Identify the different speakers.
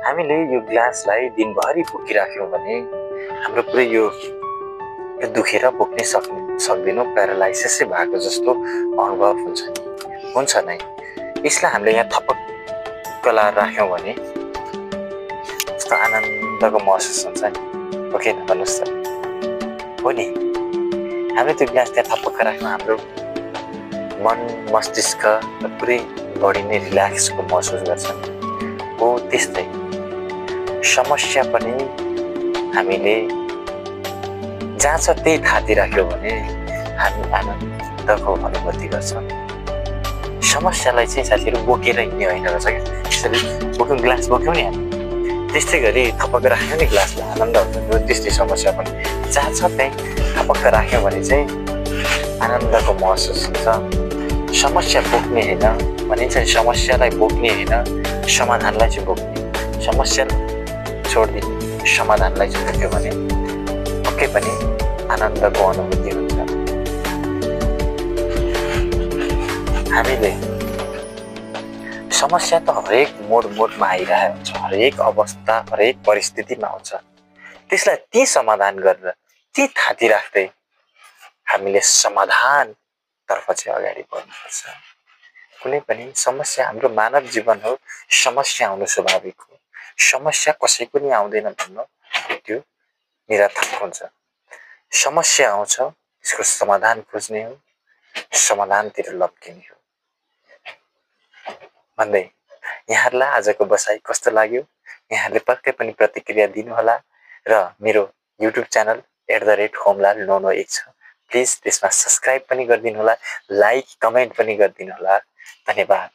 Speaker 1: हामीले यो ग्लासलाई दिनभरि बोकिराख्यौँ भने हाम्रो पुरै यो दुखेर बोक्नै सक्दैनौँ, प्यारालाइसिसै भएको जस्तो अनुभव हुन्छ नै। यसलाई हामीले यहाँ थपक्क लाएर राख्यौँ भने यस्तो आनन्दको महसुस हुन्छ नि, हो कि भन्नुहोस् त? हो नि, हामीले त्यो ग्लास त्यहाँ थपक्क राख्यौँ, हाम्रो मन मस्तिष्क पुरै बडी नै रिल्याक्सको महसुस गर्छ। हो त्यस्तै समस्या पनि हामीले जहाँ छ त्यही थाती राख्यो भने हामी आनन्दको अनुभूति गर्छौँ। समस्यालाई चाहिँ साथीहरू बोकेर हिँड्ने होइन रहेछ क्या। त्यसरी बोक्यौँ, ग्लास बोक्यौँ नि हामी, त्यस्तै गरी थपक्क राख्यौँ नि ग्लासलाई, आनन्द हुन्छ। त्यस्तै समस्या पनि जहाँ छ त्यहीँ थपक्क राख्यौँ भने चाहिँ आनन्दको महसुस हुन्छ। समस्या बोक्ने होइन भनिन्छ नि, समस्यालाई बोक्ने होइन समाधानलाई चाहिँ बोक्ने। समस्या छोडिदिने, समाधानलाई चाहिँ बोक्यो भने पक्कै पनि आनन्दको अनुभूति हुन्छ। हामीले समस्या त हरेक मोडमा आइरहेको हुन्छ, हरेक अवस्था हरेक परिस्थितिमा आउँछ। त्यसलाई ती समाधान गरेर ती थाती राख्दै हामीले समाधानतर्फ चाहिँ अगाडि बढ्नुपर्छ। कुनै पनि समस्या हाम्रो मानव जीवन हो, समस्या आउनु स्वाभाविक हो। समस्या कसैको नि आउँदैन भन्नु त्यो निरर्थक हुन्छ। समस्या आउँछ, त्यसको समाधान खोज्ने हो, समाधानतिर लप्किने हो भन्दै यहाँहरूलाई आजको बसाइ कस्तो लाग्यो? यहाँहरूले पक्कै पनि प्रतिक्रिया दिनुहोला र मेरो युट्युब च्यानल @होमलाल991 छ, प्लिज त्यसमा सब्सक्राइब पनि गरिदिनु होला, लाइक कमेन्ट पनि गरिदिनु होला। धन्यवाद।